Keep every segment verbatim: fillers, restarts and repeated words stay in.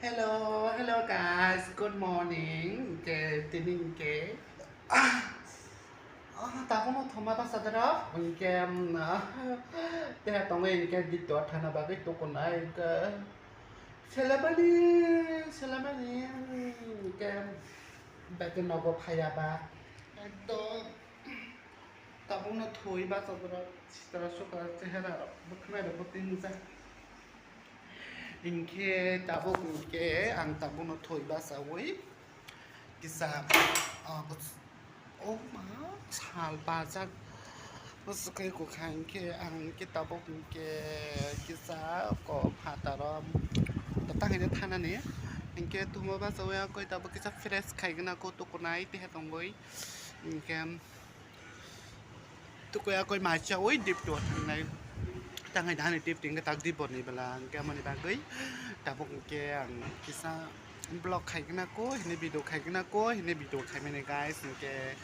Hello, hello guys, good morning. Hingke tini hingke, ah, ah, tabukno thoma basa doro. Hingke, um, ah, teha tongo hingke dito thana bagwi tukunai hingke selamani, selamani, hingke beke nogo phaya ba ekdom. Tabukno thwi basa borok sitra sukha chehera rok bwkhnai rok bwtwi wngjak. Hinkhe tabuk hinkhe ang tabukno thwi basawi kisa, ah, bus-, oh ma, sal bajak bwswk khe kwkha hinkhe ang hinkhe tabuk hinkhe kisa ko phataro ta tangwi thanani hinkhe thwngma basawi ang koi tabuk kisa fresh khaigwna ko tukunai teha tongwi hinkhe. Tukui akoi macha oi dip to thangnai. Tangai dani dip tingke tak dip borni bela hingke amoni bagwi tabuk hingke ang kisa vlog khaigwna ko hini video khaigwna ko hini video khaimani guys hingke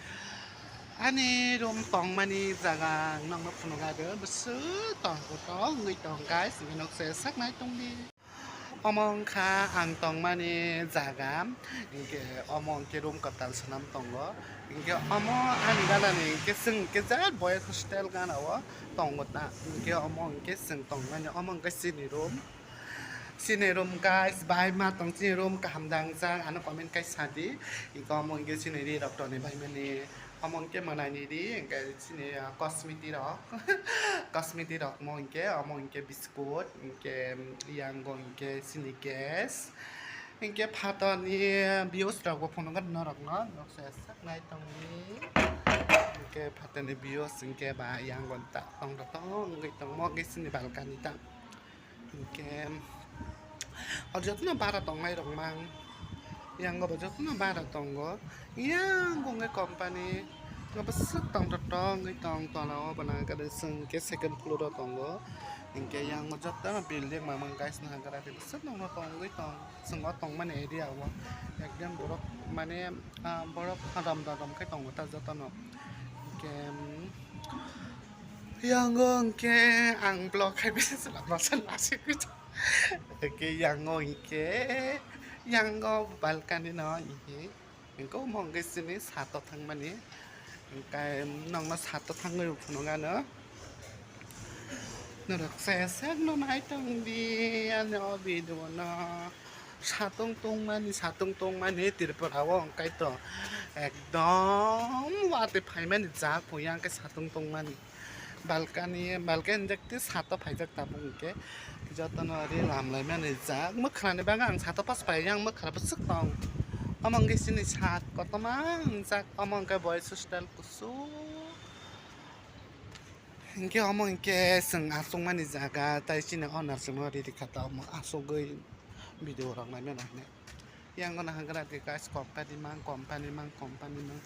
ani room tongmani jaga nokno phunukha do bwswk tong kotor wngwi tong guys hingke nokse saknai tongdi. Omo wngkha ang tongmani jaga, hinkhe omo hinkhe room kwtal swnam tongo, hinkhe omo ani ganani hinkhe chwng hinkhe je boys hostel ganao tongo ta, hinkhe omo hinkhe chwng tongmani omo hinkhe chini room, chini room guys, bahai ma tong chini room kaham dangjak ano comment kai sadi, hinkhe omo hinkhe chini ri rok tonwi baimani. Omo hwnkhe mwnaini ri, hwnkhe chini, ah, cosmetic rok, cosmetic rok mo hwnkhe, omo hwnkhe biscuit, hwnkhe yango hwnkhe chini case, hwnkhe phatarni views rok bo phunukgo norokno, nokse sak nai tongdi, hwnkhe phatarni views hwnkhe ba yango ta tong tong wngwi tongmo hwnkhe chini balkani ta. Hingke, o jotono bara tongnai rok mang, yango bo jotono bara tongo, yango wngkhe company, bwswk tongthok tongwi tong tola o bana gari chwng hingke second floor o tongo, hingke yango jotono building mamang guys nahargwladi bwswk nokno tongwi tong, chwng o tongmani area o ekdam borok mane, ah, borok dom dom dom khe tongo ta jotono, hingke. Yango hwnkhe ang vlog khai bisi chwla masa nasigwi tong. Hwnkhe yango hwnkhe, yango balkani no hwnkhe, hwnkhe omo hwnkhe chini sato thangmani. Hwnkhe nokno sato thangwi phunukgano. Norok se sekno nai tongdi ani o video no. Satung tongmani, satung tongmani Tripura o hwnkhe to ekdom watwi phaimani jak hwnkhe satung tongmani. Balkani, balkani jak tei sato phaijak tabuk hwnkhe jotono ri lamlaimani jak. Mwkhrani bagwi ang sato pas pai yang mwkhra bwswk tong. Omo hwnkhe chini sat kotorma wngjak, omo hwnkhe boys hostel kuchuk. Hwnkhe omo hwnkhe chwng achukmani jaga, tai chini owner chwngno riri kha ta omo achugwi video rok naimano hinwi. Yango nahargwladi guys, company mang, company mang, company mang.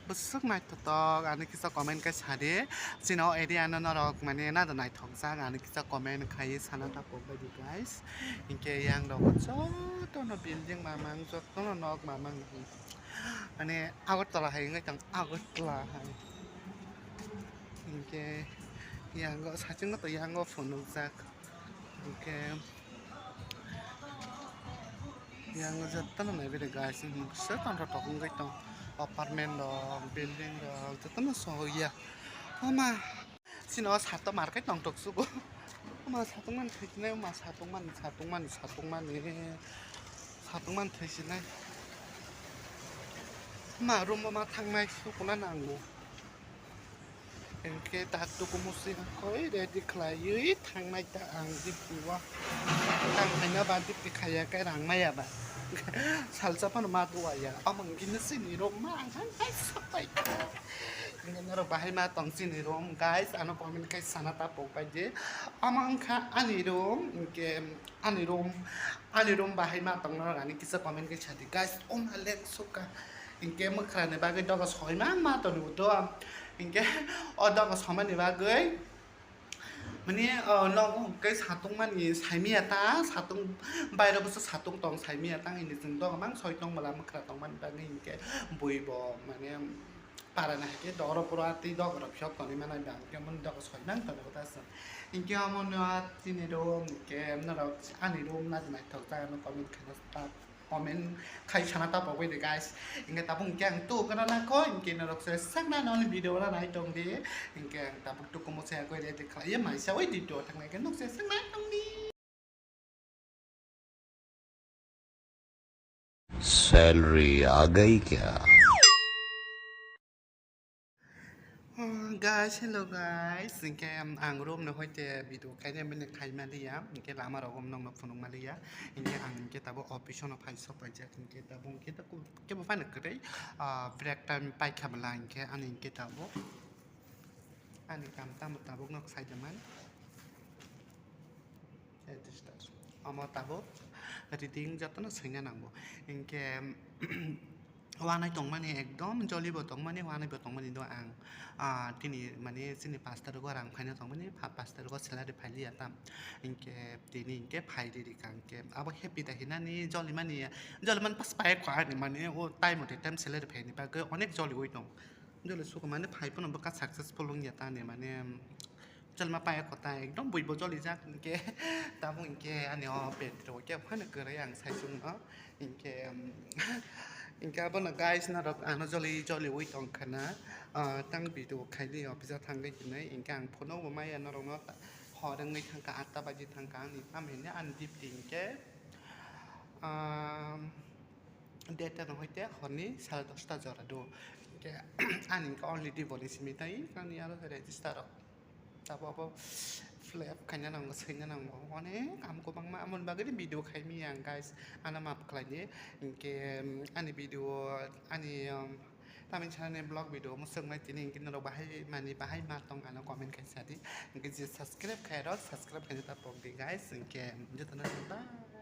Bwswk naithotok, ani kisa comment khe sadi. Chini o area no norok mane nada naithokjak, ani kisa comment khaiwi sana ta kokbaidi guys. Hwnkhe yang rogo jotono building mamang, jotono nok mamang. Mane Agartala hai wngwi tong, Agartala hai. Hwnkhe yango sachwngno to yango phunukjak. Hwnkhe yango jotono naibede guys, bwswk tongthok wngwi tong. Apartment rok, building rok jotono sohoya. Oma. Chini o sato market tongthok sugo. Oma satung mani thaisinai, oma satung mani, satung mani, satung mani, satung mani thaisinai. Ma room o ma thangnai sukuna nango. Hwnkhe tak tuku musi koi ready khlaiwi thangnai ta ang duty o. Tang khaina ba duty khaiya khe rang maya ba. Salsa phano ma duaya. Omo hwnkhe chini room ma ang hai sapai. Hwnkhe norok bahai ma tong chini room, guys, ano comment khai sana ta pok bai di. Omo wngkha ani room, hwnkhe ani room, ani room bahai ma tong norok ani kisa comment khai sadi, guys, oma leng suka. Hwnkhe mwkhrani bagwi doga soi ma ma toni udo, hwnkhe o doga somani bagwi. Mane, o, nogo hwnkhe satung mani saimanya ta, satung bairo bwsa satung tong saimanya ta, hini chwng doga mang soi tong bwla mwkhra tongmani bagwi hwnkhe bui bo, mane, Para na hake doro pura tei dogoro phiyok toni manai ba hingke mun dogo soi nang toni kota sa. Hingke amo no tini room hingke norok ani room na naithok jaga no comment khaina ta comment khai sana ta pogoi de guys. Hingke tabuk hingke ang tu kana na ko hingke norok se sakna no video ra nai tong de. Hingke ang tabuk tu kumo se koi de khlai ye mai sa oi di do thang nai ke nok se sakna tong di. Salary आ गई क्या? Oh, guys, hello guys. Hingke ang room no hoite video kaine mene khai maliya. Hingke lama rogo nongno phunuk maliya. Hingke ang hingke tabo office no phai sok paijak. Hingke tabo hingke tabo kebo phano kwrwi, ah, break time pai kha bwla hingke ani hingke tabo ani kam tamo tabuk no sai da man. Register. Omo tabuk reading jotono swina nango. Hingke wanai tongmani ekdom jolibo tongmani, wanaibo tongmani do ang. Ah, tini mane chini pastor go rang phaina tongmani, pa-, pastor go salary phailiya tam. Hingke tini hingke phai riri ka hingke abo happy da hinani jolimani, jolimani pas pai kho ani mane o time to time salary phaini bagwi onek joliwi tong. Joli suku mane phai phano bwkha successful wngya ta ani mane, um, chalma paya kota ekdom buibo jolijak hingke tamo hingke ani o petro khe phano kwrwi ang saichung no hingke, um, hingke abono guys norok ano joli joli ui tong khana, ah, tang video khaidi office o thangwi hinwi hingke ang phone bo maya norok no hor wngwi thangkha atta baji thangkha ani tamo hini ani duty hingke, um, Date no hoite horni sare dosta jora do. Hingke ani hingke already boni simi tai ani aro register rok. Tabo abo flap khaina nango, swina nango. Onek kam kwbangma amoni bagwi video khaimi ang guys. Ano maaf khlaidi. Hingke, um, ani video ani, um, tamni sanani vlog video mwswk nai tini hingke norok bahai mani bahai ma tong ano comment khai sadi. Hingke je subscribe khairok subscribe khaina ta pokdi guys. Hingke jotono bye.